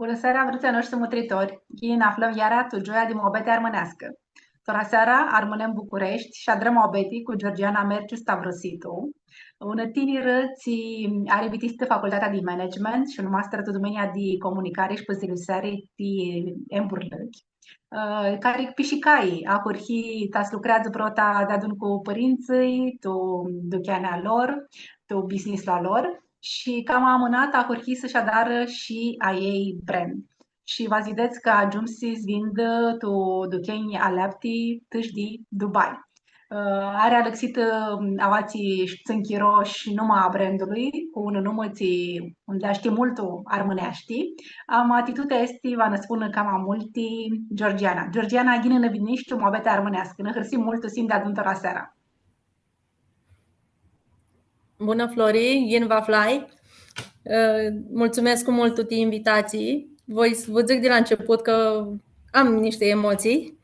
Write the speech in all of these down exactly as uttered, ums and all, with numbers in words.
Bunã seara, vruts a noshtri mutritori! Ghini nã aflãm iara tu gioia di muabeti armãneascã. Tora seara armãnem Bucureshti shi adrãm muabeti cu Georgiana Merciu Stavrositu, unã tinirã tsi ari bitisitã facultatea di management shi un master tu dumenia di comunicari shi pãzãliseari ti emburlãchi, ã, cari pishicai ahurhi ta s-lucreadzã prota deadun cu pãrintsãlj, tu ducheanea lor, tu business-ul a lor, shi cama amãnat ahurhi s-shi adarã shi a ljei brand. Shi va s-videts cã agiumsi s-vindã tu duchenj aleapti tãsh di Dubai. Ã, ari alãxitã, ã, aoatsi sh-, tsãn chiro shi numa a brandului, cu unã numã tsi, unã tsi shtii multu armãneashti. Ama ti tuti aesti va nã spunã cama multi Georgiana. Georgiana, ghini nã vinishi tu muabeti armãneascã. Nã hãrsim multu s-him deadun tora seara. Bunã, Flori, ghini vã aflai. Ã, multsumescu multu ti invitatsii. Voi s-, vã dzãc di la început cã am niște emoții.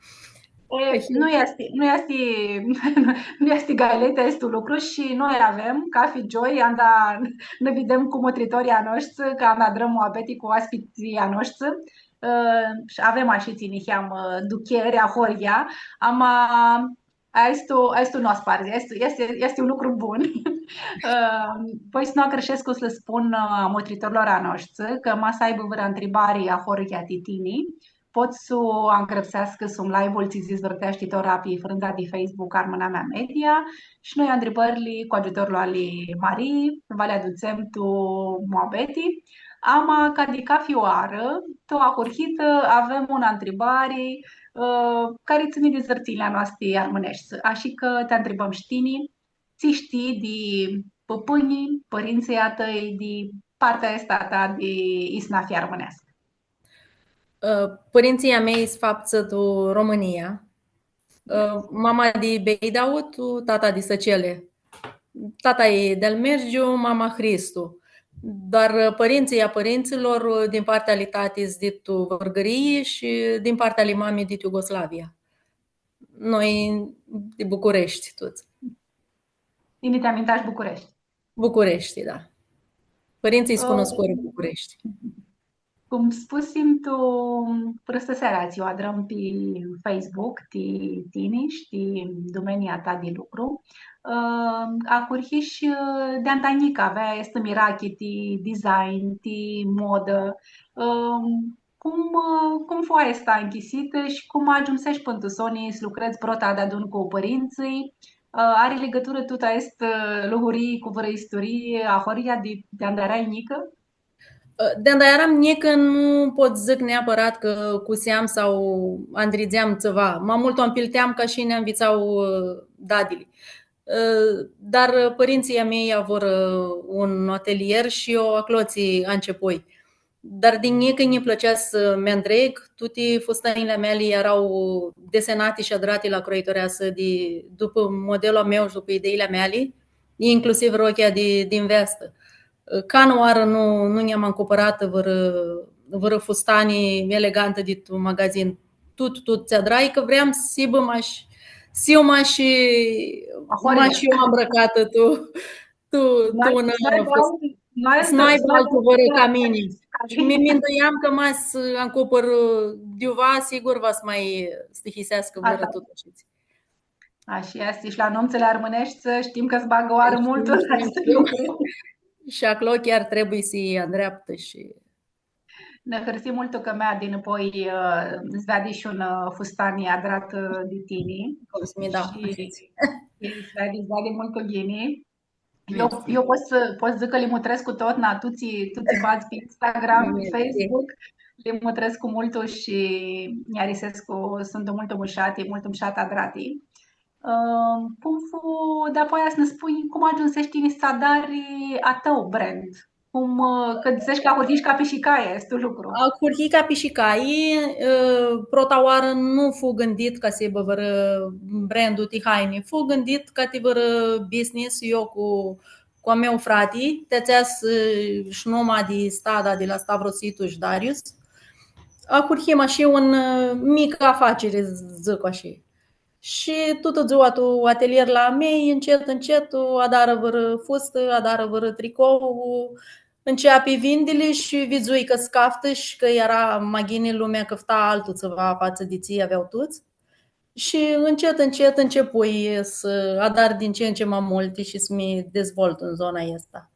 E, nu easti, nu easti, nu easti gaileti aestu lucru shi noi avem, cathi gioi, anda nã videm cu mutritorlji a noshtri, cã anda adrãm muabeti cu oaspitslji a noshtri, ã, shi avem ashitsi niheamã, ã, ducheri ahoryea, ama aestu, aestu nu aspardzi, aestu, easti, easti un lucru bun. Ã, voi s-nu agãrshescu s-lã spun, ã, a mutritorlor a noshtri, cã ma s-aibã vãrã ntribari ahoryea ti tini, pot s-u angrãpseascã sum live-ul tsi s-dizvãrteashti tora pi frãndza di Facebook Armãnamea Media shi noi ntribãrli cu agiutorlu ali Marii va li adutsem tu muabeti. Ama, ca di cathi oarã, tu ahurhitã avem unã ntribari, ã, cari tsãni di zãrtsinjli a noasti armãneshti. Ashi cã ti ntribãm shi tini, tsi shtii di pãpãnj, pãrintsãlj a tãi, di partea aestã a ta di isnafi armãneascã? Ã, pãrintsãlj a mei s-faptsã tu Romãnia. Ã, mama di Beidaud, tata di Sãcele. Tata e di-al Mergiu, mama Hristu. Dar, ã, pãrintsãlj a pãrintsãlor, ã, din partea ali tati, s-, di tu Vãrgãrii shi din partea ali mami, di tu Iugoslavia. Noi, di Bucureshti, tuts. Tini ti amintash Bucureshti? Bucureshti, da. Pãrintsãlj s-, ã, cunuscurã Bucureshti. Cum spusim tu, prãstãseara tsi u adrãm pi Facebook, ti tini shi ti dumenia ta di lucru, ã, ahurhish, ã, di anda njicã aveai aestã mirachi ti design, ti modã. Ã, cum, ã, cum fu aestã nchisitã shi cum agiumsesh pãn tu soni s-lucredz prota deadun cu pãrintsãlj? Ã, ari ligãturã tutã aestã, ã, lugurii cu vãrã isturii ahoryea di, di anda earai njicã? Ã, di anda earam njicã, nu pot s-dzãc neapãrat cã cuseam sau andridzeam tsiva. Ma multu ampilteam ca shi nã nvitsau, ã, dadili. Ã, dar pãrintsãlj a mei avurã, ã, un atelier shi eu aclotsi ancepui. Dar di njicã nji plãtsea s-mi andreg, tuti fustanjli a meali eara desenati shi adrati la croitoreasã di, dupã modelul a meu shi dupã ideili a meali, inclusiv rochea di, di nveastã. Canãoarã nu, nu nj-am ancupãratã vãrã, vãrã fustani elegantã di tu magazin. Tut, tut tsi adrai, cã vream s-hibã mash, s-hiu mash, ahoryea, mash eu ambrãcatã tu, tu, tu unã fustã. S-nu aibã altu vãrã ca mini. Shi mi minduiam cã ma s-ancupãr, ã, di iuva, sigur va s-ma stihiseascã vãrã tut ashitsi. Ashi easti, shi la numtsãli armãneshti shtim cã s-bagã oarã multu la aestu lucru. Shi aclo chiar trebuie s-hii andreaptã shi... Nã hãrsim multu cã mea dinãpoi, ã, s-veadi shi un, ã, fustani adrat, ã, di tini. Cum s-mi dau. Shi s-veadi, s-veadi multu ghini. Eu, eu pot s-, pot s-dzãc cã li mutrescu totna, tuts, tuts badz pi Instagram, pi Facebook, li mutrescu multu shi nj-arisescu, suntu multu mushati, multu mushat adrati. Ã, cum fu, dapoaia s-nã spunj cum agiumsesh tini s-adari a tãu brand? Cum, ã, cã dzãtsesh cã ahurhish ca pishicai aestu lucru. Ahurhii ca pishicai, ã, prota oarã nu fu gãndit ca s-hibã vãrã brandul ti haini. Fu gãndit ca ti vãrã business, eu cu, cu a meu frati, ti atsea s-, sh-numa di Stada, di la Stavrositu shi Darius. Ahurhim ashi un, ã, mic afaceri, dzãc ashi. Shi tutã dzua tu atelier la a mei, ncet, ncet, adarã vãrã fustã, adarã vãrã tricou, Nceapi vindili shi vidzui cã s-caftã shi cã eara ma ghini, lumea cãfta altu tsiva fatsã di tsi avea tuts. Shi ncet, ncet ãncepui s-adar din ce în ce ma multi shi s-mi dezvolt tu zona aestã.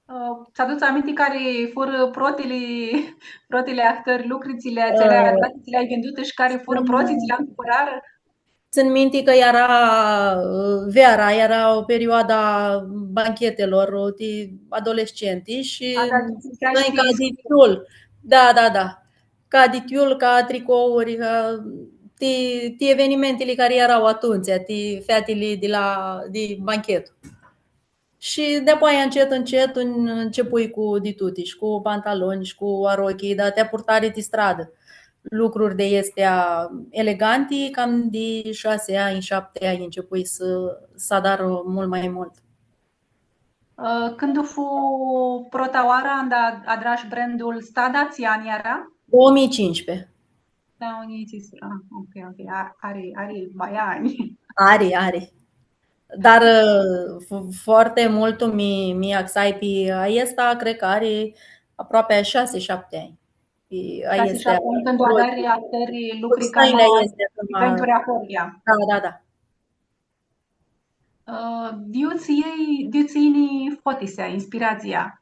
Ã, ts-aduts aminti cari furã protili, protili ahtãri, lucrili, tsi li ai adratã, tsi li ai vindutã shi cari furã protili, tsi li acumpãrarã? Tsãn minti cã eara, ã, veara, eara perioada banchetelor, ti adolescenti shi... A, da, ca di tiul. Da, da, da. Ca di tiul, ca tricouri, ca ti, ti evenimentili cari eara atumtsea, ti featili di la, di banchetu. Shi deapoaia, ncet, ncet, ãn-, ãncepui cu di tuti, shi cu pantaloni, shi cu arochi, dar ti purtari ti stradã. Lucruri di aesti eleganti, cam di shasi anj, shapti anj, ãncepui s-, s-adar multu ma multu. Ã, cãndu fu prota oarã anda adrash brandul Stada, tsi an eara? Doauã njilji tsisprã. Da, unjitsis, ah, ok, ok, a-, ari, ari, baia anj. Ari, ari. Dar, ã, f-, foarte multu mi, mi axai pi aestã, cred cã ari aproapi shasi, shapti anj. Pi aestã, shasi, shapti anj, cãndu adari ahtãri lucri, cama aestã, cama eventuri ahoryea. Da, da, da. Ã, di iu tsã yini, di iu tsã yini fotisea, inspiratsia?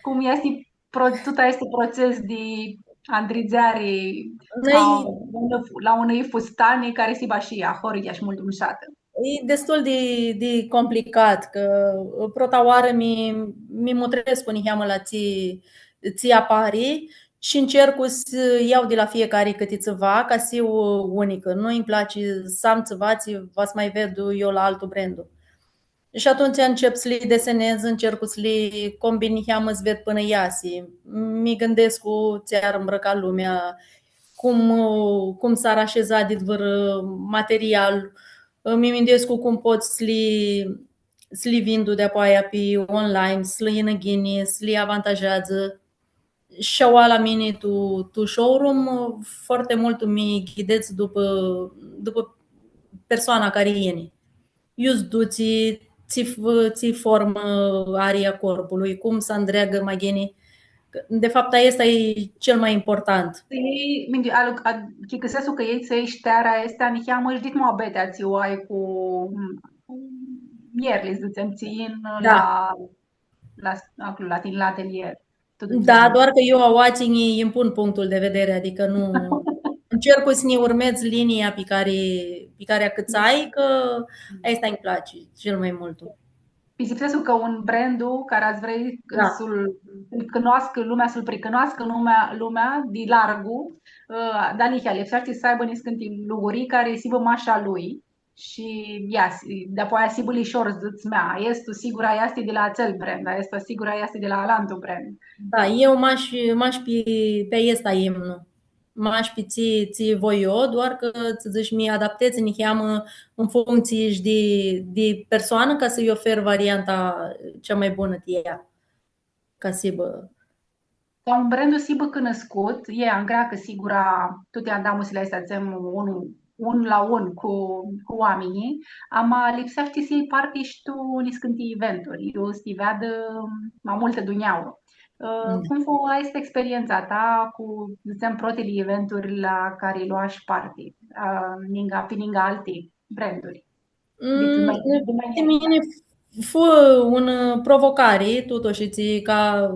Cum easti pro-, tut aestu proces di andridzeari la unã, la unã fustani cari s-hibã shi ahoryea shi multu mushatã? E destul di, di complicat, cã prota oarã mi, mi mutrescu niheamã la tsi, tsi apari shi ncercu s-ljau di la fiecari cãti tsiva, ca s-hiu unicã. Nu-nj place s-am tsiva tsi va s-ma vedu eu la altu brandu. Shi atumtsea ncep s-li desenez, ncercu s-li combin niheamã s-ved pãnã easi. Mi gãndescu tsi ari mbrãca lumea, cum, cum s-ari ashezat dit vãrã material. Mi minduescu cum pot s-li, s-li vindu deapoaia pi online, s-lã yinã ghini, s-li avantajeadzã. Shi aoa la mini tu, tu showroom, foarte multu mi ghidedz dupã, dupã persoana cari yini. Iu s-dutsi, tsi f-, tsi formã ari a corpului, cum s-andreagã ma ghini. De fapt, aestã e cel mai important. Ei, minti, alu-, a-, achicãsescu cã elj tsã ljai shtearea aestã, niheamã shi dit muabetea tsi u ai cu, cu muljerli, s-dzãtsem, tsi yin la, la, aclo, la tini, la atelier. Da, doar cã eu aoatsi nji impun punctul de vedere, adicã nu, ncercu s-nji urmedz linia pi cari, pi cari acãtsai, cã aestã nji place cel mai mult. Pistipsescu cã un brandu cari atsea vrei s-lu cunoascã lumea, s-lu pricunoascã lumea, lumea di largu, ã, dealihea, lipseashti s-aibã niscãnti lucri cari s-hibã mash a lui, shi, ia, s-, dapoaia s-hibã lishor s-dzãts, mea, aestu sigura easti di la atsel brand, aestu sigura easti di la alantu brand. Da, eu mash, mash pi, pi aestã imnu. Mash pi tsi, tsi voi eu, doar cã, tsi dzãts, mi adaptez niheamã în funcție shi di, di persoanã ca s-lji ofer varianta cea mai bunã ti ea, ca s-hibã. Ca un brandu s-hibã cunuscut, e angreacã sigura, tuti andamusili aesti s-dzãtsem un, un la un cu, cu oaminjlji, ama lipseashti s-ljai parti shi tu niscãnti eventuri, iu s-ti veadã ma multã dunjauã. Ã, cum fu aestã experientsa ta cu, dzãtsem, protili eventuri la cari loashi parti, ã, ninga, pi ninga alti branduri? Ti mini fu unã provocari, tutoshi, tsi ca,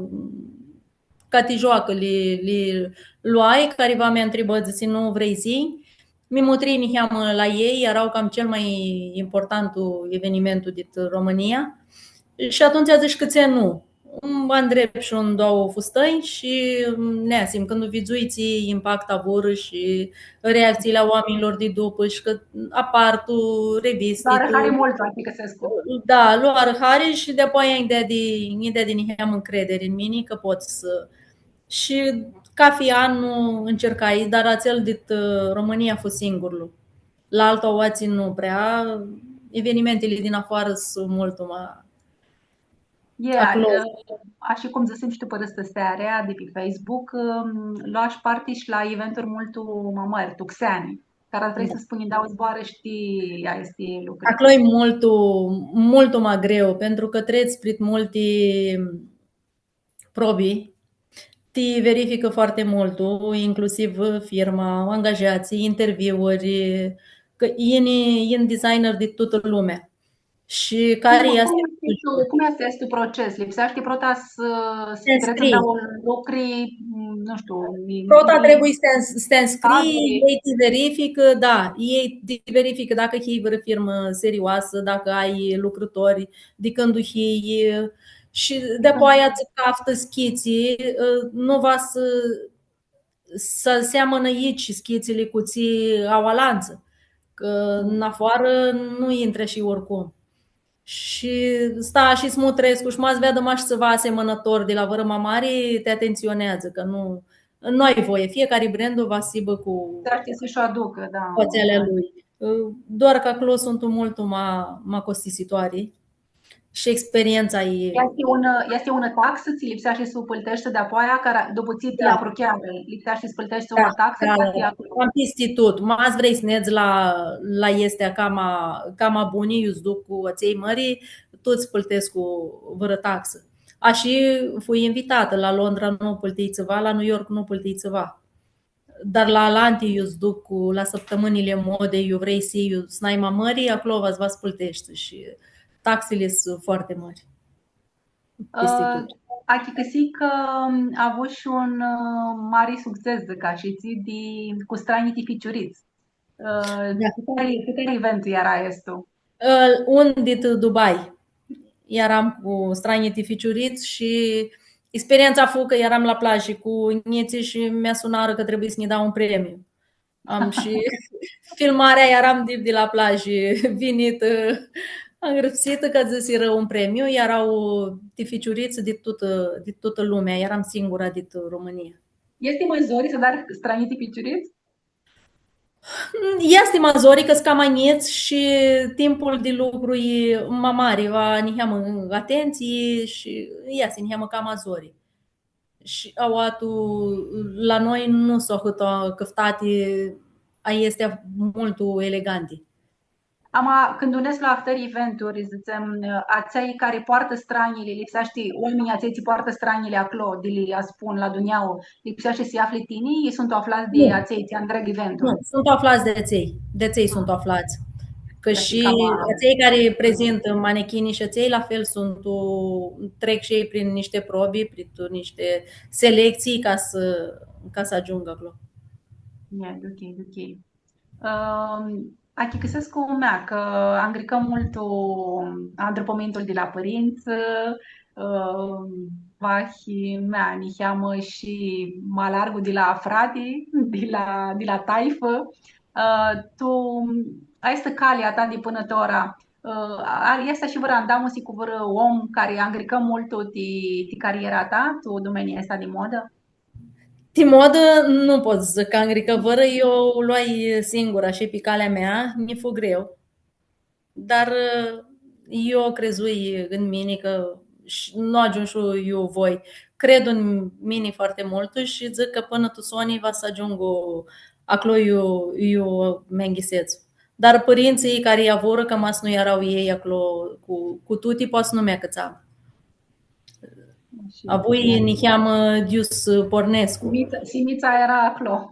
ca ti joacã li, li loai, cariva mi ntribã, dzãsi, nu vrei s-yinj? Mi mutrii niheamã la elj, eara cam cel mai importantul evenimentul dit Romãnia. Shi atumtsea dzãsh, cãtse nu? Ãm, andreb shi un, doauã fustãnj shi, ãm, neasim, cãndu vidzui tsi impact avurã shi reactsiili a oaminjlor di dupã shi cã apar tu revisti, loarã hari multu, achicãsescu. Da, loarã hari shi deapoaia nji deadi, nji deadi niheamã ncrederi tu mini cã pot s-, shi cafi an ncercai, dar atsel dit, ã, Romãnia fu singurlu. La altu aoatsi nu prea, evenimentili din afarã suntu multu ma E, aclo. Ã, ashi cum dzãsim shi tu pãrãstãsearea di pi Facebook, ãm, loash parti shi la eventuri multu ma mãri, tu xeani, cari ar trebui s-spunj dauã zboarã, shtii, aesti lucri. Aclo e multu, multu ma greu, pentru cã trets prit multi, probi, ti verificã foarte multu, inclusiv firma, angajatsii, interviuri, cã yin, yin designer di tutã lumea. Shi cari easti... Cum easti aestu proces? Lipseashti prota s-, s-ti trets ãndauã lucri, nu shtiu, prota trebuie s-ti, s-ti înscrii, ei ti verificã, da, ei ti verificã dacã hii vãrã firmã serioasã, dacã ai lucrãtori, di cãndu hii, shi di-apoaia tsã caftã schitsi, nu va s-, s-seamãnã aici schitsili cu tsi au alantsã, cã nafoarã nu intri shi oricum. Shi sta shi s-mutrescu shi ma s-veadã mash tsiva asemãnãtor di la vãrã ma mari, ti atenționeadzã, cã nu, nu ai voie. Fiecare brandul va s-hibã cu... Trebuie să-și o aducă, da. Cu atsea a lui. Doar cã aclo suntu multu ma, ma costisitoari. Shi experientsa e... Easti unã, easti unã taxã, tsi lipseashti s-u pãlteshti di-apoaia, cara, dupã tsi ti apruchearã, lipseashti s-pãlteshti unã taxã, da, ca ti apruchearã. Cam pisti tut. Ma s-vrei s-nedz la, la aesti cama, cama buni, iu s-duc cu atselj mãri, tuts pãltescu vãrã taxã. A, shi fui invitatã, la Londra nu pãltii tsiva, la New York nu pãltii tsiva. Dar la alanti, iu s-duc cu, la sãptãmãnjli modei, iu vrei s-hii, iu s-nai ma mãri, aclo va, va s-pãlteshti shi taxili suntu foarte mãri. Pisti tut. Achicãsii cã avushi un, ã, mari succes, dzãc ashi, tsi di, cu stranjlji ti ficiurits. Ã, da. Cu cari, cu cari event eara aestu? Ã, un dit Dubai. Earam cu stranjlji ti ficiurits shi experientsa fu cã earam la plajã cu njitslji shi mi sunarã cã trebuie s-nji da un premiu. Am shi filmarea, earam di, di la plajã, vinitã, ã, angrãpsitã, cã dzãsirã un premiu, eara ti ficiurits di tutã, di tutã lumea, earam singura di Romãnia. Easti ma zori s-adari stranjlji ti ficiurits? Easti ma zori, cã s-cama njits shi timpul di lucru e ma mari, va niheamã atentsii shi easti niheamã cama zori. Shi aoa tu, la noi nu suntu ahãt cãftati, aesti multu eleganti. Ama, cãndu nedz la ahtãri eventuri, dzãtsem, atselj cari poartã stranjili, lipseashti oaminjlji atselj tsi poartã stranjili aclo, di li aspun la dunjauã, lipseashti s-lji afli tini, elj suntu aflats di atselj tsi andreg eventuri? Nu, suntu aflats di atselj, di atselj suntu aflats. Cã shi atselj cari prezintã manechinii shi atselj, la fel suntu, trec shi elj prin nishti probi, prin nishti selectsii ca s-, ca s-agiungã aclo. Ia, ok, ok. Ãm, achicãsescu mea cã angricã multu andrupãmintul di la pãrintsã, ãm, vahi mea niheamã shi ma largu di la frati, di la, di la taifã. Ã, tu, aestã calea ta di pãnã tora, ã, easti shi vãrã andamusi cu vãrã om cari angricã multu ti, ti cariera ta, tu domenia aestã di modã? Ti modã nu pot s-dzãc cã angricã vãrã, eu u loai singurã shi pi calea mea, nji fu greu. Dar, ã, eu crezui tu mini cã sh-, nu agiumshu iu voi. Cred tu mini foarte multu shi dzãc cã pãnã tu soni va s-agiungu aclo iu, iu mi anghisedzu. Dar pãrintsãlj cari avurã, cã ma s-nu eara elj aclo cu, cu tuti, poati s-nu mi acãtsam. Ashi. Avui niheamã di iu s-pornescu. Simitsa, simitsa eara aclo.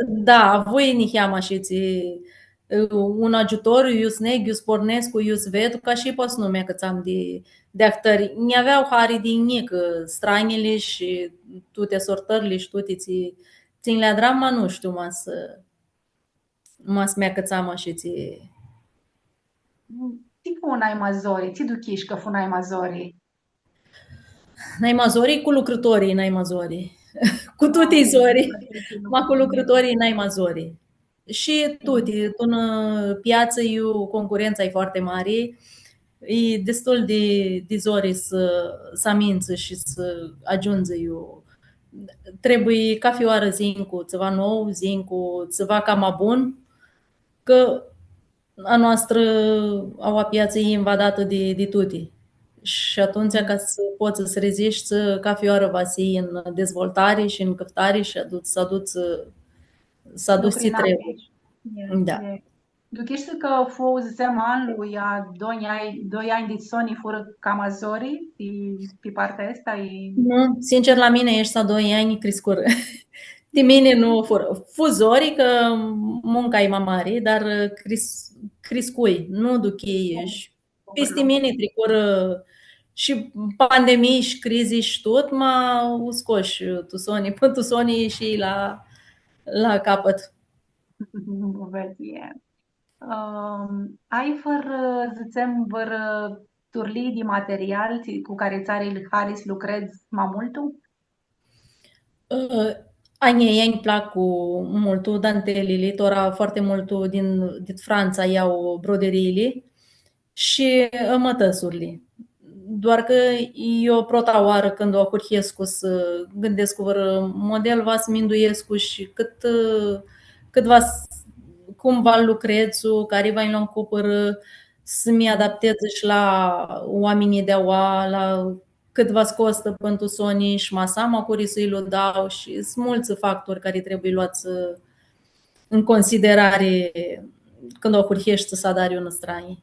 Da, avui niheamã shi tsi, un agiutor, iu s-neg, iu s-pornescu, iu s-ved, cã shi poati s-nu mi acãtsam di, di ahtãri. Nj-avea hari di njicã, stranjili shi tuti sortãrli shi tuti tsi, tsi nj-li adram, ma nu shtiu, ma s-, ma s-mi acãtsam ashi tsi. Tsi fu nai ma zori, tsi duchish cã fu nai ma zori? Nai ma zori cu lucrãtorii, nai ma zori. Cu tuti zori, ma cu lucrãtorii nai ma zori. Shi tuti, tu unã piatsã iu concurentsa e foarte mari, e destul di, di zori s-, s-amintsã shi s-agiundzi iu. Trebuie cafi oarã s-yin cu tsiva nou, s-yin cu tsiva cama bun, cã a noastrã, aua piatsã e invadatã di, di tuti. Shi atumtsea, ca s-pots s-rezishti, cafi oarã va s-hii tu dezvoltari shi tu cãftari shi aduts, s-aduts, s-aduts tsi trebuie. Da. Ducheshti cã fu, dzãtsem, anlu, ia, doi anj, doi anj di soni furã cama zori, pi, pi partea aestã, e... Nu, sincer, la mini aeshti doi anj criscurã. Ti mini nu furã. Fu zori cã munca e ma mari, dar cris-, criscui, nu duchii. Shi pisti mini tricurã shi pandemii shi crizi shi tut, ma u scosh tu soni, pãnã tu soni shi la, la capăt. Vedz, e. Ãm, ai vãrã, dzãtsem, vãrã turlii di material tsi, cu cari ts-ari hari s-lucredz ma multu? Ã, a njia nj-plac multu dantelili, tora foarte multu din, dit Frantsa ljau broderiili shi, ã, mãtãsurli. Doar cã eu prota oarã cãndu ahurhescu s-gãndescu vãrã model, va s-minduescu shi cãt, ã, cãt va s-, cum va lucredzu, cari va-nj lu ancupãrã, s-mi adaptedz shi la oaminjlji di aoa, la cãt va s-costã pãn tu soni shi ma s-am a curi s-lji lu dau shi suntu multsã factori cari trebuie luats, ã, în considerare cãndu ahurheshti s-adari unã stranji.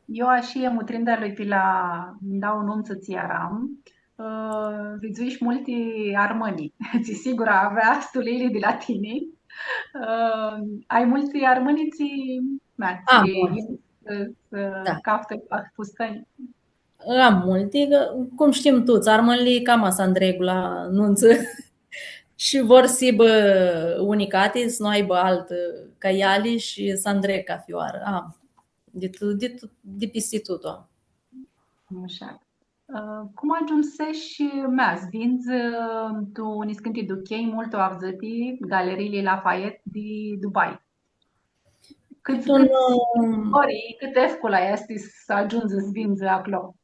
Eu ashi e mutrinda lui pi la dau numtsã tsi earam, ã, vidzui shi multi armãnj. Tsi sigura avea stuliili di la tini. Ã, ai multi armãnj tsi, na, tsi... Am multi. Da. Caftã fustãnj. Am multi, cã, cum shtim tuts, armãnjlji cama s-andreg la numtsã. Shi vor s-hibã unicati, s-nu aibã altã ca eali shi s-andreg cafi oarã. Am. Di tu-, di tu-, di pisti tutu am. Mushat. Ã, cum agiumseshi, mea, s-vindzã, ã, tu niscãnti ducheni multu avdzãti, Galeriili Lafayette di Dubai? Cãt, cãt, ã, ori, cãt efcula easti s-agiundzi s-vindzã aclo?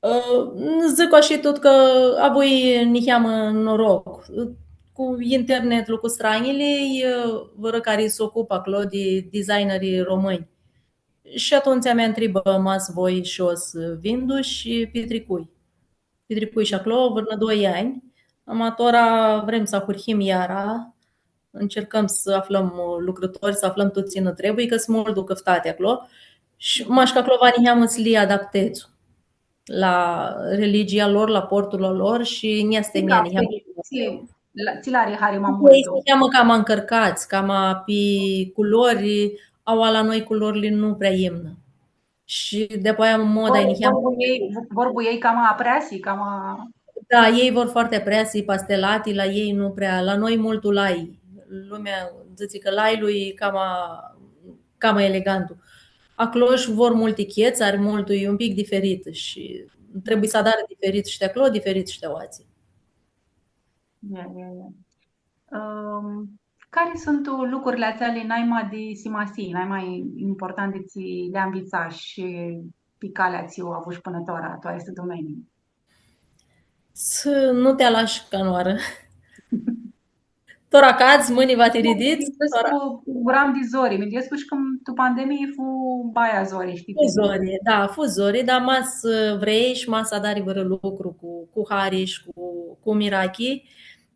Ã, dzãc ashi tut cã avui niheamã noroc. Cu internetlu, cu stranjili, e vãrã cari s-ocupã aclo di designeri romãnj. Shi atumtsea mi ntribã ma s-voi shi eu s-vindu shi pitricui. Pitricui shi aclo vãrnã doi anj. Ama tora vrem s-ahurhim iara, încercăm s-aflãm, ã, lucrãtori, s-aflãm tut tsi nã trebuie, cã suntu multu cãftati aclo. Shi mash cã aclo va niheamã s-li adaptedz la religia lor, la portul lor shi nj-easti... Tsi, tsi lã ari hari ma multu? Elj suntu cama, cama ncãrcats, cama pi culori, aua la noi culorli nu prea imnã. Shi di-apoia moda... Vor, niheamã, vor elj, vor elj cama apreasi, cama... Da, elj vor foarte apreasi, pastelati, la elj nu prea, la noi multu lai. Lumea dzãtsi cã lailu e cama, cama elegantu. Aclo shi vor multi chetsari, multu, e un pic diferit shi trebuie s-adarã diferit shi di aclo, diferit shi di aoatsi. Ia, ia, ia. Ãm, cari suntu lucrili atseali naima di simasii, naima importanti tsi li anvitsashi pi calea tsi u avushi pãnã tora, tu aestu domeniu? S-nu ti alashi canãoarã. Tora cadz, mãni va ti ridits. Minduescu tora cu, cu gram di zori, minduescu shi cã tu pandemii fu baia zori, shtii. Fu zori, da, fu zori, dar ma s-vrei shi ma s-adari vãrã lucru cu, cu hari shi cu, cu mirachi,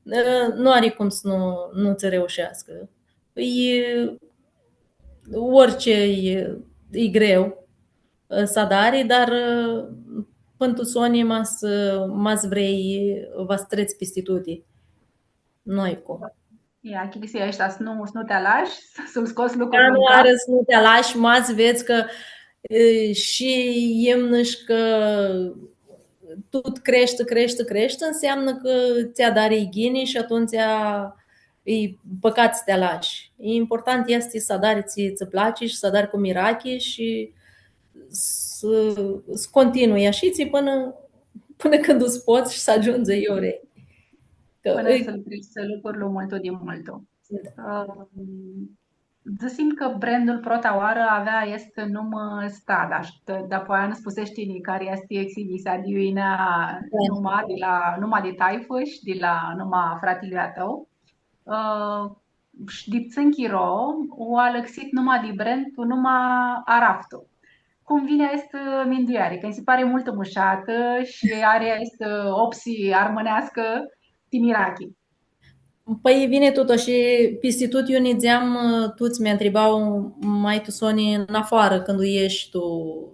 ã, nu ari cum s-nu, nu tsã reușeascã. E, orice e, e greu, ã, s-adari, dar, ã, pãn tu soni ma s-, ma s-vrei, va s-trets pisti tuti. Nu ai cum. Ia, chirisia aestã, s-nu, s-nu ti alashi, s-lu scots lucrul din cap. Canãoarã s-nu ti alashi, ma s-vedz cã, e, shi imnã shi cã tut creshti, creshti, creshti, înseamnã cã tsi adari e ghini shi atumtsea e pãcat s-ti alashi. Important easti s-adari tsi tsã place shi s-adari cu mirachi shi s-, s-continui ashitsi pãnã, pãnã cãndu s-pots shi s-agiundzi iu vrei. Pãnã s-lu creshti lucrul multu di multu. Da. Ãm, dzãsim cã brandul prota oarã avea aestã numã Stada, shi d-, dapoaia nã spuseshi tini cari easti exhibisea di iu yinea numa di la, numa di taifã shi di la numa a fratilui a tãu. Ã, shi di ptsãn chiro u alãxit numa di brand tu numa Araftu. Cum vini aestã mindueari? Cã nji si pari multu mushatã shi ari aestã opsi armãneascã ti mirachi. Pãi, vini tut, shi pisti tut iu nidzeam, tuts mi ntriba, ma tu soni nafoarã, cãndu eshti tu,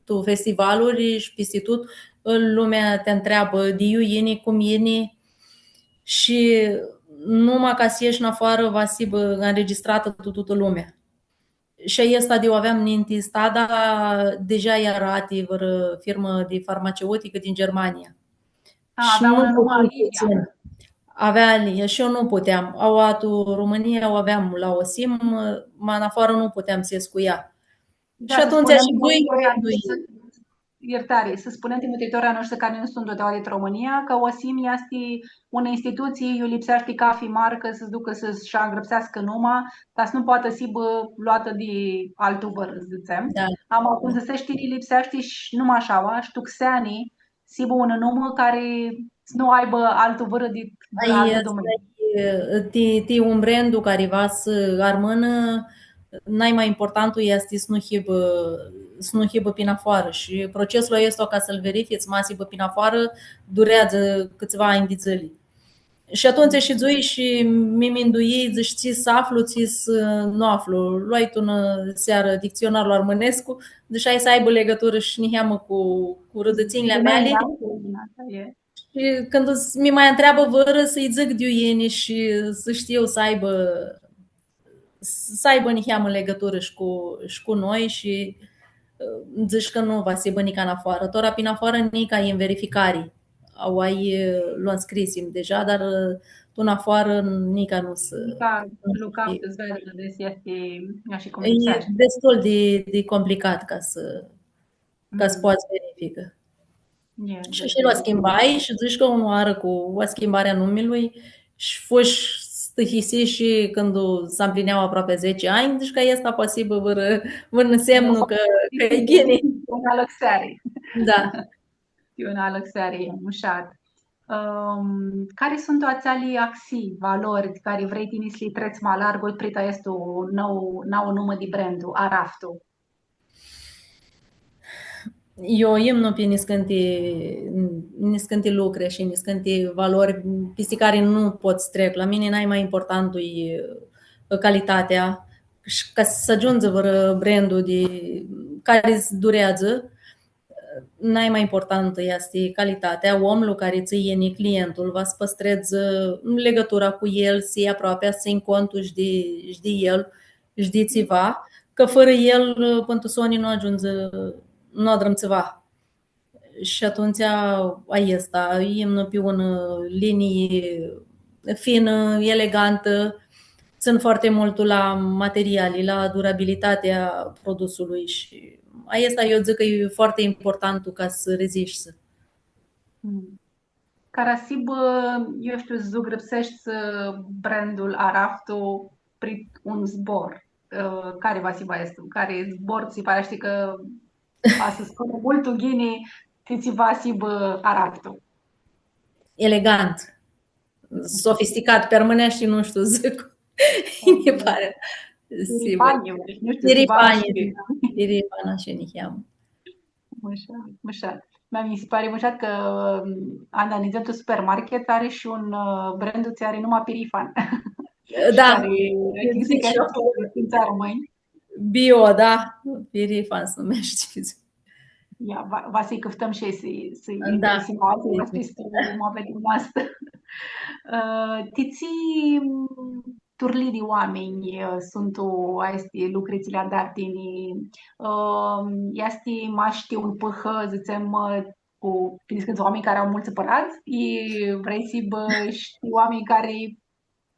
tu festivaluri shi pisti tut, lumea ti ntreabã di iu yini, cum yini, shi numa ca s-eshti nafoarã va s-hibã anregistratã tu tutã lumea. Shi aestã di u aveam ninti, stada deja eara ti vãrã firmã di farmaceuticã din Germania. A, shi avea nu unã numã puteam Alilia. Avea Alilia shi eu nu puteam. Aua tu Romãnia u aveam la Osim, ma nafoarã nu puteam s-escu cu ea. Da, shi atumtsea shi voi, iertari, s-spunem ti mutritorlji a noshtri cari nu suntu di Romãnia, cã Osim easti unã institutsii, iu lipseashti cafi marcã s-ducã s-shi angrãpseascã numa, ta s-nu poatã s-hibã loatã di altu vãrã, dzãtsem. Da. Ama, cum dzãsesh tini, lipseashti shi numa ashi, shi tu xeani, s-hibã unã numã cari s-nu aibã altu vãrã di altu domeniu. Ti, ti un brandu cari va s-armãnã, nai ma importantu easti s-nu hibã, s-nu hibã pi nafoarã. Shi procesul aestu, ca s-lu verifits, ma s-hibã pi nafoarã, dureadzã cãtsiva anj di dzãli. Shi atumtsea shidzui shi mi minduii, dzãsh, tsi s-aflu, tsi s-nu aflu. Loai tu unã searã dictsionarlu armãnescu, dzãsh, hai s-aibã ligãturã shi niheamã cu, cu rãdãtsinjli a meali. Shi cãndu s-, mi ma ntreabã vãrã, s-lji dzãc di iu yini shi s-shtiu s-aibã, s-aibã niheamã ligãturã shi cu, shi cu noi shi, ã, dzãsh cã nu va s-hibã nica nafoarã. Tora pi nafoarã nica e tu verificari. Aua, ã, lu nscrisim deja, dar, ã, tu nafoarã nica nu s-, nica nu s-, lucam, s-veadã desi easti ashi cum lipseashti. E destul di, di complicat ca s-, ca s-poats verificã. Shi, shi lu schimbai shi dzãsh cã unã oarã cu schimbarea a numilui shi fush stihisi shi cãndu s-amplinea aproapi dzatsi anj, dzãsh cã aestã poati s-hibã vãrã, vãrã semnu cã, cã e ghini. Unã alãxeari. Da. E unã alãxeari, mushat. Ãm, cari suntu atseali axii, valori, cari vrei tini s-li trets ma largu, pri aestu nau, nau numã di brandu, Araftu? Eu imnu pi niscãnti, niscãnti lucri shi niscãnti valori pisti cari nu pot s-trec. La mini nai ma importantu e calitatea shi ca s-agiundzi vãrã brandu di cari s-dureadzã, nai ma importantu easti calitatea, omlu cari tsã yini, clientul, va s-pãstredz, ã, ligãtura cu el, s-hii aproapea, s-tsãnj contu shi di, shi di el, shi di tsiva, cã fãrã el, ã, pãn tu soni nu agiundzi, nu adrãm tsiva. Shi atumtsea, aestã, imnu pi unã, ã, linii finã, elegantã, tsãn foarte multu la materiali, la durabilitatea produsului shi aestã eu dzãc cã e foarte importantu ca s-rezishti. Mm. Cara s-hibã, eu shtiu, s-zugrãpseshti brandul Araftu pri un zbor. Ã, cari va s-hibã aestu? Cari zbor tsi pari, shtii, cã va s-spunã multu ghini, ti tsi va s-hibã Araftu? Elegant. Sofisticat, pi armãneashti nu shtiu s-dzãc. Mi pari. Sigur. Pirifan, eu, deci nu shtiu, tsiva, pirifanj, ashi. Pirifan, ashi niheamã. Mushat, mushat. Ma mi si pari mushat cã, anda nidzem tu supermarket, ari shi un, ã, brandu tsi ari numa Pirifan. Da. Shi cari, eu dzãc, cã shi tu armãnj. Bio, da. Pirifan s-numeashti. Ia, va, va s-lji cãftãm shi s-lji, s-lji, da, s-lji, s-lji, s-lji, s-lji, s-lji, s-lji, s-lji, Ã, ti tsi, m, turlii di oaminj, ã, suntu aesti lucri tsi li adari tini, ã, easti mash ti un pãhã, dzãtsem, ã, cu, ti niscãntsã oaminj cari au multsã pãradz, i vrei s-hibã shi oaminj cari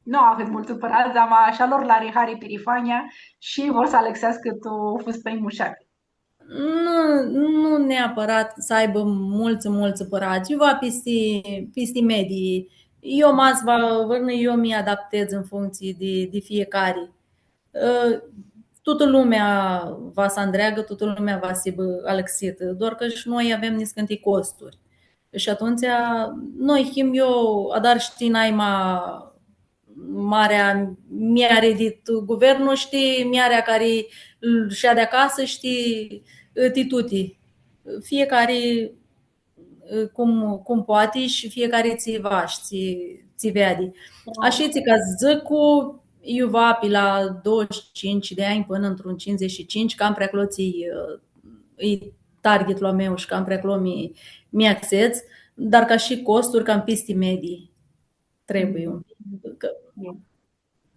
nu au ahãt multsã pãradz, ama ashi lor lã ari hari pirifanja shi vor s-alãxeascã tu fustãnj mushati. Nu, nu neapãrat s-aibã multsã, multsã pãradz, tsiva pisti, pisti medii. Eu ma s-va vãrnã, eu mi adaptedz în funcție de, de fiecare. Ã, tutã lumea va s-andreagã, tutã lumea va s-hibã alãxitã, doar cã shi noi avem niscãnti costuri. Shi atumtsea, noi him, eu adar, shtii, naima marea miari dit guvernu, shtii, miarea cari shadi acasã, shtii, ti tuti. Fiecare cum, cum poati shi fiecare tsi va shi tsi, tsi veadi. Ashitsi ca s-dzãc, cu iuva pi la douăzeci și cinci de ani până într-un cincizeci și cinci, cam pri aclo tsi, ã, e targetlu a meu shi cam pri aclo mi, mi axez, dar ca shi costuri cam pisti medii. Trebuie un pic, cã...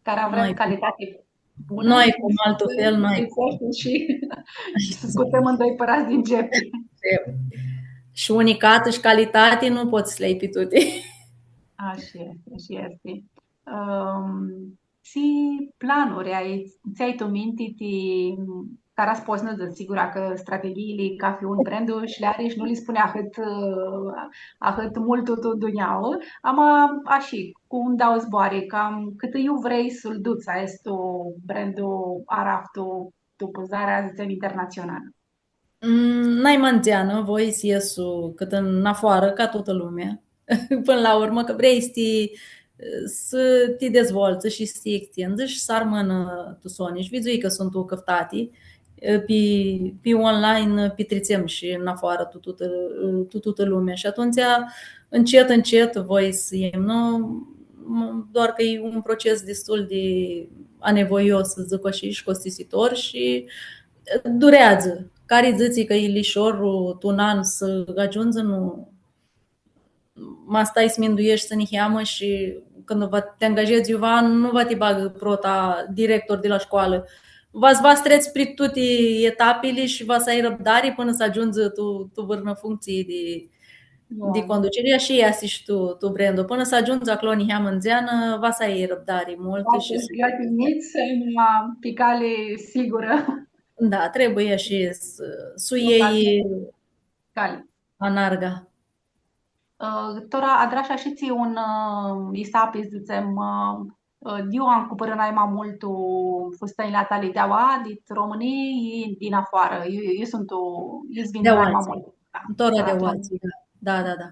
Cara vrem calitati bunã. Nu ai cum, altu fel nu ai cum. Lipseashti shi, shi s-scutem un doi pãradz din gepi. Shi unicatã shi calitati nu pots s-li ai pi tuti. Ashi easti, ashi easti. Ãm, tsi planuri ai, tsi ai tu minti, ti, cara s-pots s-nã dzãts, sigura cã strateghiili cafi un brandu shi li ari shi nu li spuni ahãt, ã, ahãt multu tu dunjauã, ama ashi, cu un dau zboarã, cam cãtã iu vrei s-lu duts aestu brandu Araf tu, tu pãzarea, dzãtsem, internatsionalã? Mm, nai ma ndzeanã, voi s-esu cãtã nafoarã, ca tutã lumea. Pãnã la urmã, cã vrei s-ti, s-ti dezvoltsã shi s-ti extindzã shi s-armãnã tu soni. Shi vidzui cã suntu cãftati, pi, pi online, pitritsem shi nafoarã tu tutã, tu tutã lumea. Shi atumtsea, ncet, ncet, voi s-iem, nu? Doar cã e un proces destul di anevoios, s-dzãc ashi, shi costisitor shi dureadzã. Cari dzãtsi cã e lishor tu un an s-agiundzi, nu. Ma stai s-mindueshti niheamã shi cãndu va ti angajedz iuva, nu va ti bagã prota director di la shcoalã. Va, va s-trets pri tuti etapili shi va s-ai rãbdari pãnã s-agiundzi tu, tu vãrnã functsii di, di conduciri. Ashi easti shi tu, tu brandu. Pãnã s-agiundzi aclo niheamã ndzeanã, va s-ai rãbdari multã shi s-, pi cali sigurã. Da, trebuie shi s-, s-u ljei anarga. Ã, tora adrash ashitsi un, ã, isapi, dzãtsem, ã, ã, di iu ancupãrã nai ma multu fustãnjli a tali di aua, dit Romãnii, i di nafoarã, iu, iu suntu, iu s-vindu nai ma multu. Tora di aua, da, da, da.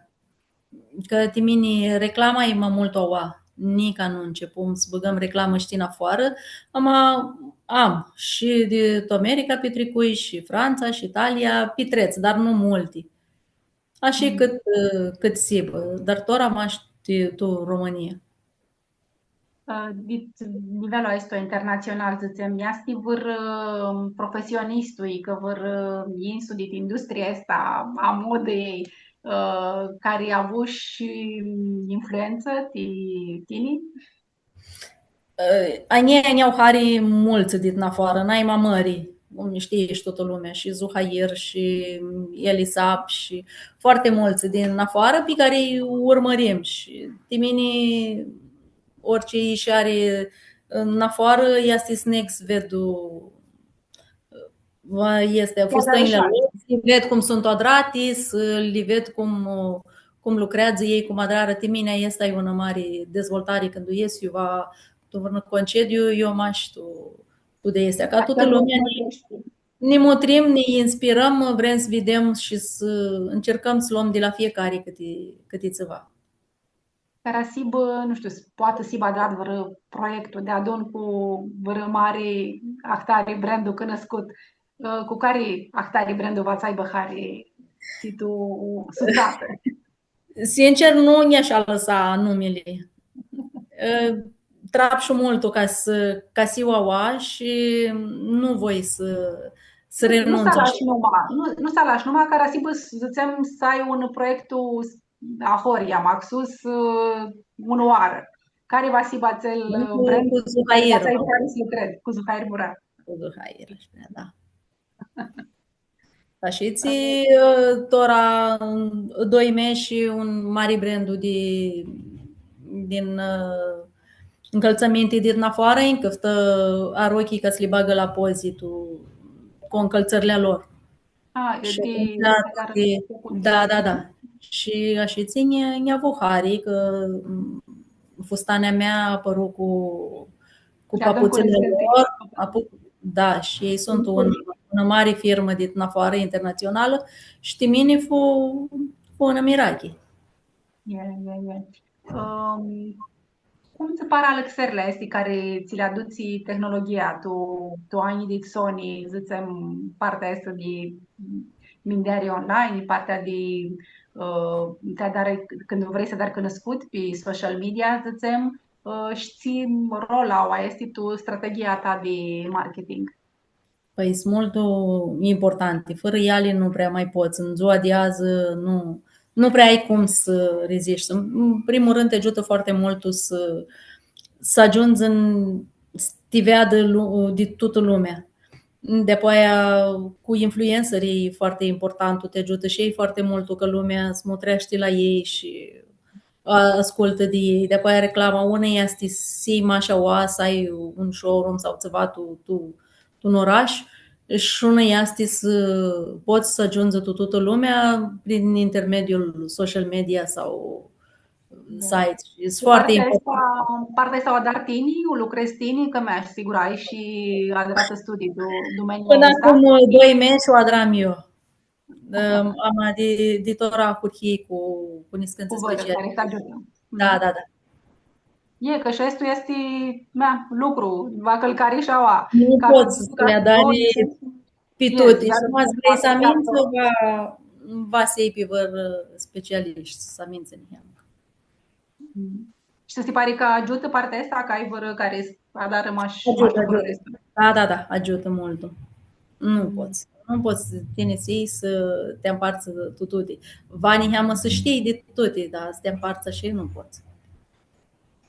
Cã ti mini reclama e ma multu aua, nica nu ncepum s-bãgãm reclamã shi ti nafoarã, ama am shi di tu America pitricui, shi Frantsa, shi Italia, pitrets, dar nu multi. Ashi cãt, cãt s-hibã, dar tora mash ti, tu Romãnia. Ã, dit nivelul aestu internatsional, dzãtsem, easti vãr, ã, profesionistlu, icã vãr, ã, insu dit industria aestã a modei, ã, cari avu shi influentsã ti tini? Ã, a njia nj-au hari multsã dit nafoarã, nai ma mãri, cum shtii shi tutã lumea, shi Zuhair, shi Elisab, shi foarte multsã din nafoarã pi cari lji urmãrim. Shi ti mini, orice ishi ari nafoarã, easti s-neg s-ved, va, easti, fustãnjli a lor, s-li ved cum suntu adrati, s-li ved cum, cum lucreadzã elj, cum adrarã. Ti mini, aestã e unã mari dezvoltari, cãndu esi iuva tu vãrnã concediu, eu mash tu, tu di aestã. Ca tutã lumea, nã, nã mutrim, nã inspirãm, vrem s-videm shi s-, ãncercãm s-lom di la fiecare cãti, cãti tsiva. Cara s-hibã, nu shtiu, s-, poatã s-hibã adrat vãrã proiectu deadun cu vãrã mari ahtari brandu cunuscut, ã, cu cari ahtari brandu va ts-aibã hari ti tu sutsatã? Sincer, nu nj-ash alãsa numili. Ã, trapshu multu ca s-, ca s-hiu aua shi nu voi s-, s-renuntsã. Nu s-alash numa, nu, nu s-alash numa, cara s-hibã, dzãtsem, s-ai un proiectu ahoryea, maxus, ã, unã oarã. Cari va s-hibã atsel, ã, cu, brand cu Zuhair, cari va s-ai, cari s-lucredz, cu Zuhair Murat. Cu Zuhair, ashi, da. Ashitsi, ã, tora, ã, doi mesh shi un mari brandu di, din, ã, ncãltsãminti dit nafoarã, nj-cãftã arochii ca s-li bagã la pozi tu, cu ncãltsãrli a lor. A, shi di, atumtsea, da, da, da. Shi ashitsi nj-, nj-avu hari, cã, m, fustanea mea apãru cu, cu paputsãli a lor, apu-, da, shi elj suntu un, unã mari firmã dit nafoarã, internatsionalã, shi ti mini fu, fu unã mirachi. E, e, e. Ãm, Cum tsã par alãxerli aesti cari tsi li adutsi tehnologia tu, tu anjlji dit soni, dzãtsem, partea aestã di mindeari online, partea di, ã, ti adari, cãndu vrei s-ti adari cunuscut pi social media, dzãtsem, ã, shi tsi rol au aesti tu strategia ta di marketing? Pãi, suntu multu importanti. Fãrã eali nu prea ma pots. În ziua de azi nu, nu prea ai cum s-rezishti. În primul rând, te ajută foarte mult tu s- s-agiundzi în, s-ti veadã lu- di tutã lumea. Deapoaia cu influencerii e foarte important, tu te ajută și ei foarte mult, tu cã lumea s-mutreashti la ei shi a- ascultã di elj. Deapoaia reclama, unã easti s-hii mash aua, s-ai un showroom sau tsiva tu, tu, tu un orash, shi unã easti s-pots s-agiundzi tu tutã lumea prin intermediul social media sau site. Shi e foarte important. Partea aestã u adari tini, u lucredz tini, cã mea, sigur, ai shi adratã studii tu domeniul ăsta. Pãnã acum doi mesh u adram eu. Ama di, di tora ahurhii cu, cu niscãntsã specialiști. Cu vãrã cari s-agiutã. Da, da, da. E, cã shi aestu easti, mea, lucru, va cãlcari shi aua. Nu pots s-li adari pi tuti. Shi ma s-vrei s-amintsã, va, va s-ljei pi vãrã specialiști, s-amintsã niheamã. Shi tsi pari cã agiutã partea aestã, cã ai vãrã cari s-adarã mash, agiutã, mash lucrul aestu? Da, da, da, agiutã multu. Nu pots. Nu pots tini s-hii s-ti ampartsã tu tuti. Va niheamã s-shtii di tuti, dar s-ti ampartsã shi nu pots.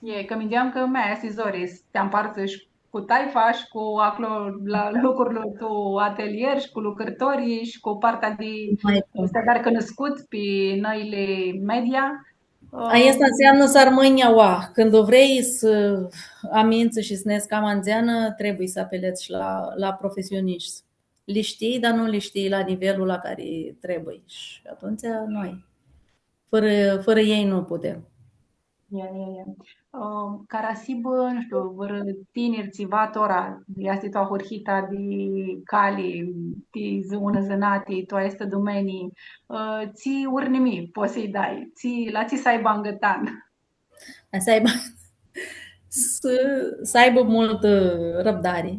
E, cã minduiam cã mea easti zori s-ti ampartsã shi cu taifa shi cu aclo la lucrul tu atelier shi cu lucrãtorlji shi cu partea di s-ti adari cunuscut pi noili media. Aestã înseamnă s-armãnj aua. Cãndu vrei s-amintsã shi s-nedz cama ndzeanã, trebuie s-apelezi shi la, la profesioniști. Li shtii, dar nu li shtii la nivelul la care trebuie. Shi atumtsea noi, fãrã, fãrã elj nu putem. Ia, ia, ia. Ã, cara s-hibã, nu shtiu, vãrã tinir, tsiva tora, easti tu ahurhita di cali, ti zã-, unã zãnati, tu aesti domenii, ã, tsi urnimii pots s-lji dai, tsi, la tsi s-aibã angãtan? Ai s-aibã, s-, s-aibã multã, ã, răbdari.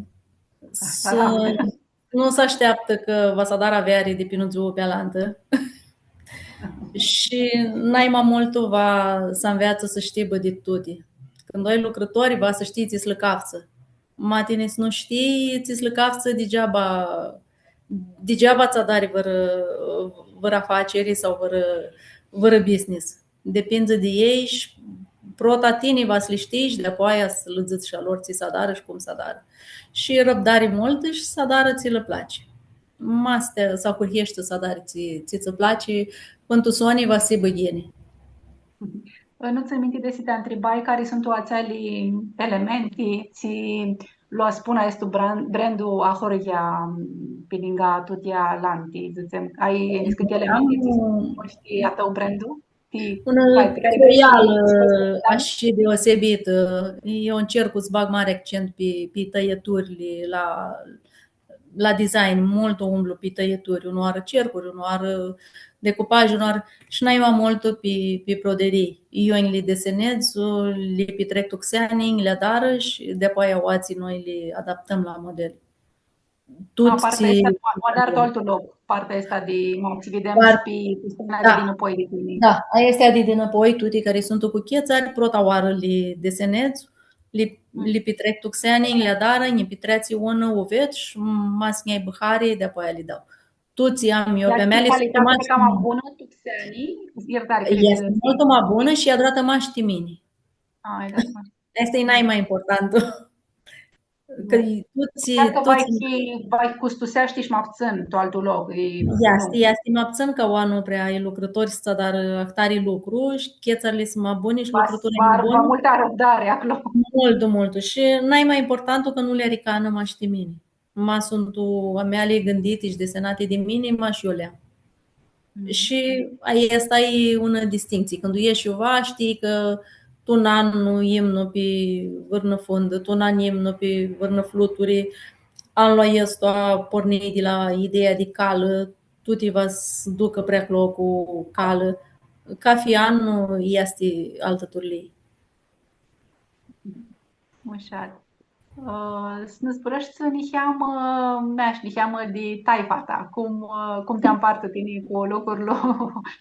S-, nu s-ashteaptã cã va s-adarã aveari di pi unã dzuã pi alantã. Shi nai ma multu va s-anveatsã s-shtibã di tuti. Cãndu ai lucrãtori, va s-shtii tsi s-lã caftsã. Ma tini s-nu shtii tsi s-lã caftsã, digeaba, digeaba tsã adari vãrã, vãrã afaceri sau vãrã, vãrã business. Depindzi di elj shi prota tini va s-li shtii shi deapoaia s-lã dzãts shi a lor tsi s-adarã shi cum s-adarã. Shi răbdari multã shi s-adarã tsi lã place. Ma s-ti, s-ahurheshti s-adari tsi, tsi tsã place, pãn tu soni va s-hibã ghini. Nu tsãn minti desi ti ntribai cari suntu atseali elementi tsi lu aspun aestu brand-, brandu ahoryea, pi ningã tuti alanti, dzãtsem. Ai niscãnti elementi tsi suntu a tãu brandu? Unã croialã ashi deosebitã, eu ncercu s-bag mari accent pi, pi tãljiturli la, la design, multu umblu pi tãljeturi, unãoarã cercuri, unãoarã decupaj, unãoarã, shi nai ma multu pi, pi broderii. Eu nj-li desenedz, li pitrec tu xeani, nj-li adarã shi deapoaia aoatsi noi li adaptãm la model. Partea aestã, u adari tu altu loc, partea aestã di, ma, tsi videm shi pi, pi scena di dinãpoi di tini. Da, aia easti di dinãpoi, tuti cari suntu cu chetsari, prota oarã li desenedz, li, li pitrec tu xeani, li adarã, nji pitreatsi unã, u ved shi ma s-nj-aibã hari, deapoaia li dau. Tuti am eu pi a meali, suntu cama bunã tu xeani, iertari, easti multu ma bunã shi adratã mash ti mini. Aestã e nai ma importantu. Cã tuti, cã va, va custuseashti shi ma ptsãn tu altu loc. Easti, easti ma ptsãn cã oaminjlji nu prea ai lucrãtori s-tsã adarã ahtari lucru shi chetsarli suntu ma buni shi lucrãtorii ma buni. Va multã arãvdari aclo. Multu, multu. Shi nai ma importantu cã nu li ari canã mash ti mini. Ma suntu a meali gãnditi shi desenati di mini, mash eu li am. Shi aestã e unã distinctsii. Cãndu eshi iuva, shtii cã tu un an nu imnu pi vãrnã fundã, tu un an imnu pi vãrnã fluturi, anlu aestu pornii di la ideea di calã, tuti va s-ducã pri aclo cu calã. Cathi an easti altã turlii. Mushat. Ã, s-nã zburãshti niheamã, mea, shi niheamã di taifa ta, cum, ã, cum ti ampartu tini cu lucrul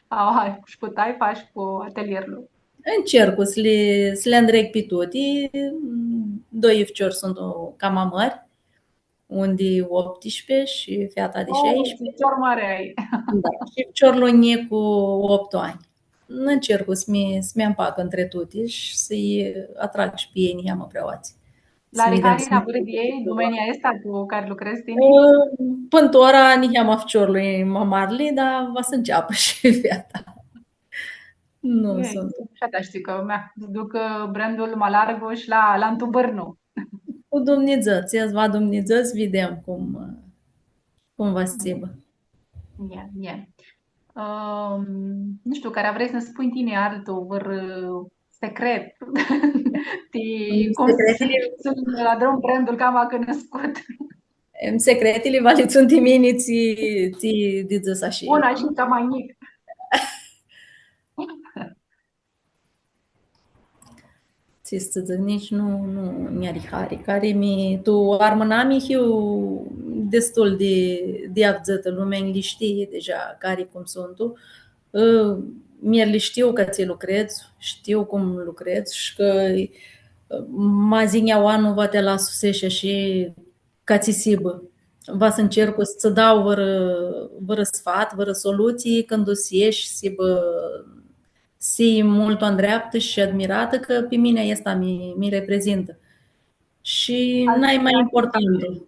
aua shi cu taifa shi cu atelierlu? Încercu să le, să le îndreg pe toate. Doi ficiori sunt cam mari, un de optsprezece și fata de șaisprezece. Ficior mari ai. Da, și ficiorul njic cu opt ani. Încercu să mi, să mi împac între toate și să-i atrag și pe ei niheamã preoați. L-ari hari la vãrã di ei, domenia aestã cu cari lucredz tini? Pãn tora, niheamã ficiorlu e ma marli, dar va s-nceapã shi feata. Nu sunt. Shi ashi, shtii cã, mea, s-ducã brandul ma largu shi la, la antu bãrnu. Cu Dumnidzã, tsi va Dumnidzã, s-videm cum, cum va s-hibã. Ia, ia. Ãm, nu shtiu, cari vrei s-nã spunj tini altu, vãrã secret? Ti, cum s-adrãm brandul cama cunuscut? Em, secretili va li tsãn ti mini, tsi, tsi di dzãs ashi. Bun, ashi cama njic. Tsi s-dzãc, nitsi nu, nu nj-ari hari. Cari mi, tu armãnami hiu destul di, di avdzãtã, lumea nji li shtii deja cari cum suntu. Ã, mini li shtiu ca tsi lucredz, shtiu cum lucredz shi cã, ã, ma zi nj-aua nu va ti lasu s-eshi shi ca tsi s-hibã. Va s-ncercu s-tsã dau vãrã, vãrã sfat, vãrã solutsii, cãndu s-eshi, s-hibã, s-hii multu andreaptã shi admiratã, cã pi mini aestã mi, mi reprezintã. Shi nai ma importantul.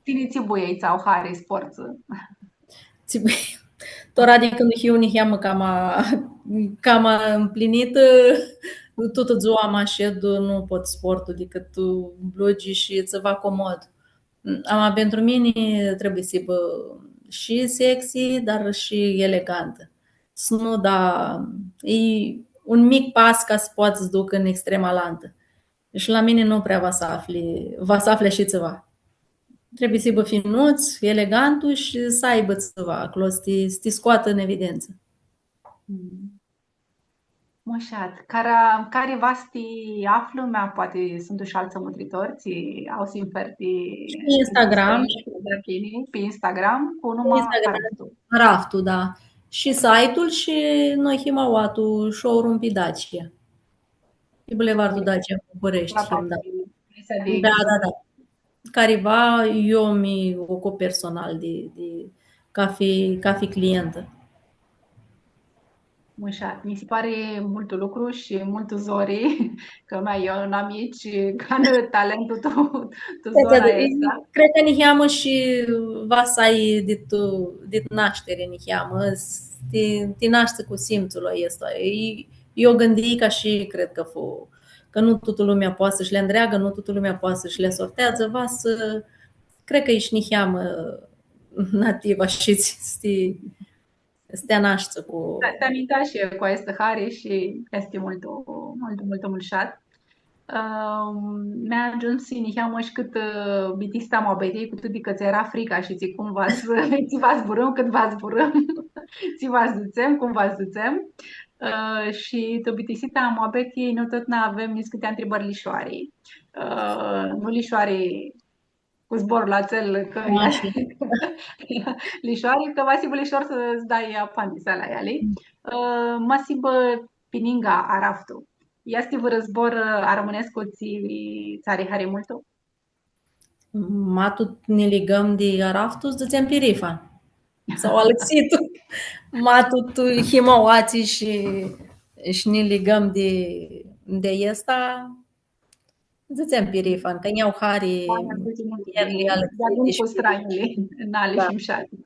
Tini tsi buiei tsã au hari s-portsã? Tsi buiei. Tora di cãndu hiu niheamã cama, cama împlinitã, tutã dzua ma shed, nu pot s-portu dicãt blugi shi tsiva comod. Ama pentru mini trebuie s-hibã shi sexy, dar shi elegantã. S-nu da, e un mic pas ca s-poati s-ducã în extrema alantã. Shi la mini nu prea va s-afli, va s-afli shi tsiva. Trebuie s-hibã finuts, elegantu shi s-aibã tsiva aclo, s-ti, s-ti scoatã în evidență. Mm. Mushat. Cara, cari va s-ti aflã, mea, poati suntu shi altsã mutritori, tsi au sinfer ti... Shi pi Instagram. Pi Instagram, cu numa Araftu. Araftu, da. Shi site-ul shi noi him aua tu showroom pi Dacia. Pi Bulevardul Dacia, Bucureshti, da. Da, da, da. Cariva, eu mi ocup personal di, di, ca fi, ca fi clientã. Mushat. Mi si pari multu lucru shi multu zori, cã mea, eu n-am itsi, ca talentul tu, tu zona aestã. Cred cã niheamã shi va s-ai dit, dit nashtiri, niheamã, s-ti, ti nashti cu simtsul aestu. E, eu gãndii ca shi cred cã fu, cã nu tutã lumea poati s-li andreagã, nu tutã lumea poati s-li asorteadzã, va s-, cred cã easti niheamã nativa shi s-ti, s-ti anashti cu... Da, ti amintash cu aestã hari shi easti multu, multu, multu mushat. Ãm, mi agiumsi niheamã shi cãtã, ã, bitisita muabetiljei, cu tuti cã tsã eara frica shi tsi cum va s-, tsi va zburãm, cãt va zburãm, tsi va dzãtsem, cum va dzãtsem. Ã, shi tu bitisita muabetiljei, noi totna avem niscãnti ntribãri lishoari. Ã, nu lishoari cu zborlu atsel, cã lishoari, cã va s-hibã lishor s-dai apandisea la eali. Ã, ma s-hibã pi ningã Araftu. Easti vãrã zbor, ã, armãnescu tsi, tsi ari hari multu? Ma tut nã ligãm di Araftu, dzãtsem pirifan. Sau alãxitu. Ma tut him aoatsi shi, shi nã ligãm di, di aestã, dzãtsem pirifan, cã nj-au hari, da, nj-au hari multu, multu, multu, di-a cu stranjili, nali shi mshati.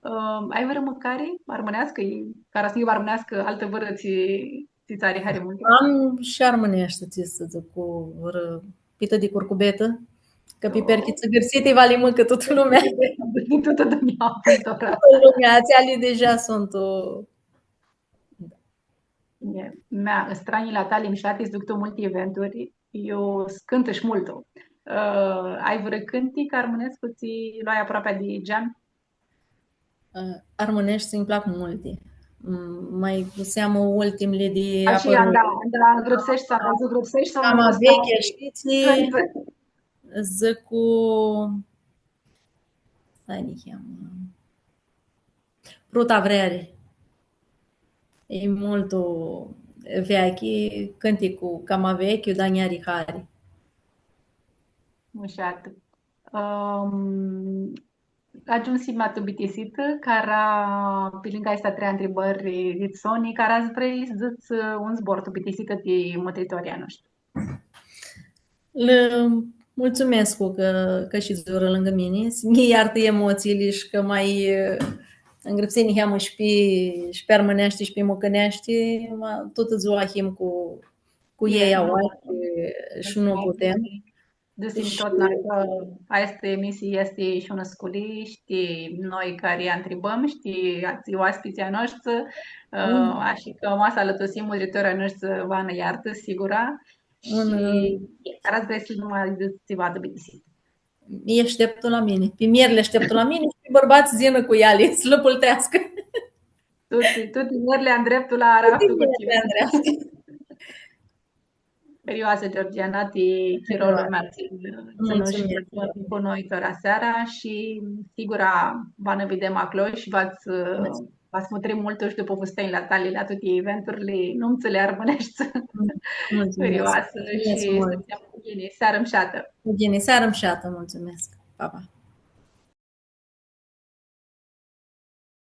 Ãm, ai vãrã mãcari armãneascã, cara s-nu hibã armãneascã, altã vãrã tsi, tsi tsã ari hari multu? Am shi armãneashti, tsi s-dzãc, cu vãrã pitã di curcubetã, cã piperchi tsãgãrsiti va li mãcã tutã lumea. Tutã lumea, tutã lumea. Atseali deja suntu, ã, E, mea, stranjili a tali mshati s-duc tu multi eventuri, iu s-cãntã shi multu. Ã, ai vãrã cãntic armãnescu tsi lu ai aproapea di gean? Ã, armãneshti nji plac multi. Mm, ma cu seamã ultimili di... Ashi, apãrãri. Anda, anda grãpseshti, anda grãpseshti, sau... Cama vechi, shtii? Cãntsã. Dzãc cu, stai niheamã. Pruta vreari. E multu vechi, cãnticu cama vechi, dar nj-ari hari. Mushatã. Ãm, agiumsim la tu bitisitã, cara, pi lângã aesti trei ntribãri dit soni, cara s-vrei s-dzãts un zbor tu bitisitã ti mutritorlji a noshtri. Lã multsumescu cã, cã shidzurã lângã mini. S-nji iartã emotsiili shi cã ma, ã, ngrãpsii niheamã shi pi, shi pi armãneashti shi pi mucãneashti, ma, tutã dzua him cu, cu elj aoa shi nu putem. Dzãsim totna cã aestã emisii easti shi unã sculii, shtii, noi cari ntribãm, shtii, atselj oaspitslji a noshtri, ã, ashi cã ma s-alãtusim, mutritorlji a noshtri va nã iartã, sigura. Un, shi ã, cara s-vrei s-nã ma dzãts tsiva tu bitisitã. Lji ashteptu la mini. Pi muljerli li ashteptu la mini shi pi bãrbats s-yinã cu eali, s-lã pãlteascã. Tuti, tuti muljerli andreptu la araftu cu tsiva. Hãrioasã, Georgiana, ti chirolu, multsumescu, tsi tsãnushi cu noi tora seara shi sigura va nã videm aclo shi va s-, va s-mutrim multu shi dupã fustenjli a tali la tuti eventurli, numtsãli armãneshti. Multsumescu. Hãrioasã shi s-dzãtsem cu ghini, searã mushatã. Cu ghini, searã mushatã, multsumescu. Pa, pa.